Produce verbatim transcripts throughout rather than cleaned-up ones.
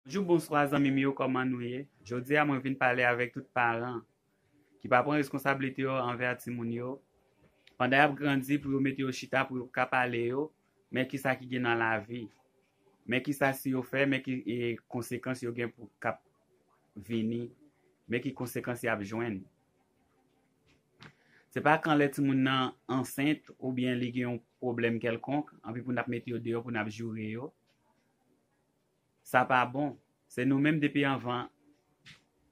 Bonjou, bonswa zanmi m yo, kòman nou ye? Jodi a mwen vin pale avèk tout paran ki pa pran reskonsablite yo anvè timoun yo. Pandan y ap grandi, pou yo mete yo chita, pou yo ka pale yo, men kisa ki gen nan lavi. Men kisa si yo fè, men ki e, konsekans yo gen pou k ap vini. Men ki konsekans y ap jwenn. Se pa kan lè timoun nan ansent oubyen li gen yon pwoblèm kèlkonk, anpi pou n ap mete yo deyò, pou n ap joure yo. Sa pa bon. Se nou menm depi anvan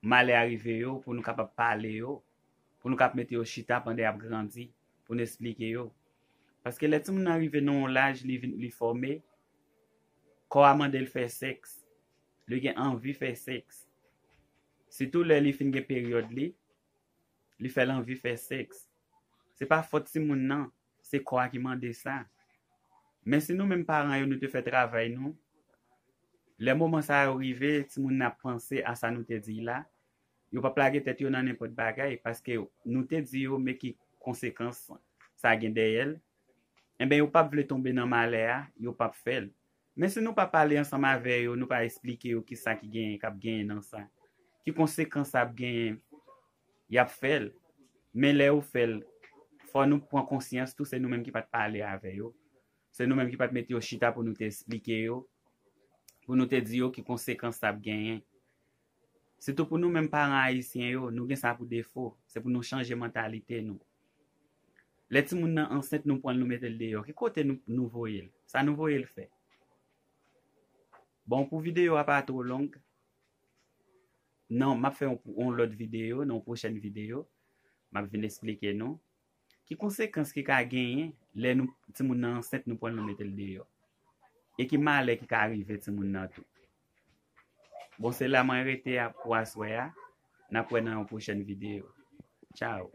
malè a rive yo, pou nou kapab pale yo, pou nou kapab mete yo chita pandan y ap grandi, pou nou esplike yo. Paske lè timoun nan rive nan yon laj, li, vin- li fòme, kò a mande l fè sèks. Li gen anvi fè sèks. Sitou lè li fin gen peryòd li, li fè l anvi fè sèks. Se pa fòt timoun nan, se kò a ki mande sa. Men si nou menm paran yo, nou te fè travay nou, lè moman sa yo rive, timoun nan ap panse a sa nou te di la, yo p ap lage tèt yo nan nenpòt bagay, paske nou te di yo men ki konsekans sa gen dèyè l, enben yo p ap vle tonbe nan malè a, yo p ap fè l. Men si nou pa pale ansanm avè yo, nou pa esplike yo kisa ki genyen, k ap genyen nan sa, ki konsekans sa ap genyen, y ap fè l. Men lè yo fè l, fò nou pran konsyans tou, se nou menm ki pa t pale avè yo. Se nou menm ki pa t mete yo chita pou nou te esplike yo, pou nou te di yo ki konsekans sa ap genyen. Sitou pou nou menm paran ayisyen yo, nou gen sa pou defo, se pou nou chanje mantalite nou. Lè timoun nan ansent, nou pran l, nou mete l deyò. Ki kote nou, nou voye l? Sa nou voye l fè? Bon, pou videyo a pa twò long, non, m ap fè yon, yon lòt videyo, nan yon pwochèn videyo, m ap vin esplike nou ki konsekans ki ka genyen lè nou, timoun nan ansent, nou pran l, nou mete l deyò. E ki malè ki ka rive timoun nan tou. Bon, se la mwen rete a pou aswè a. N ap wè nan yon pwochèn videyo. Tchaw.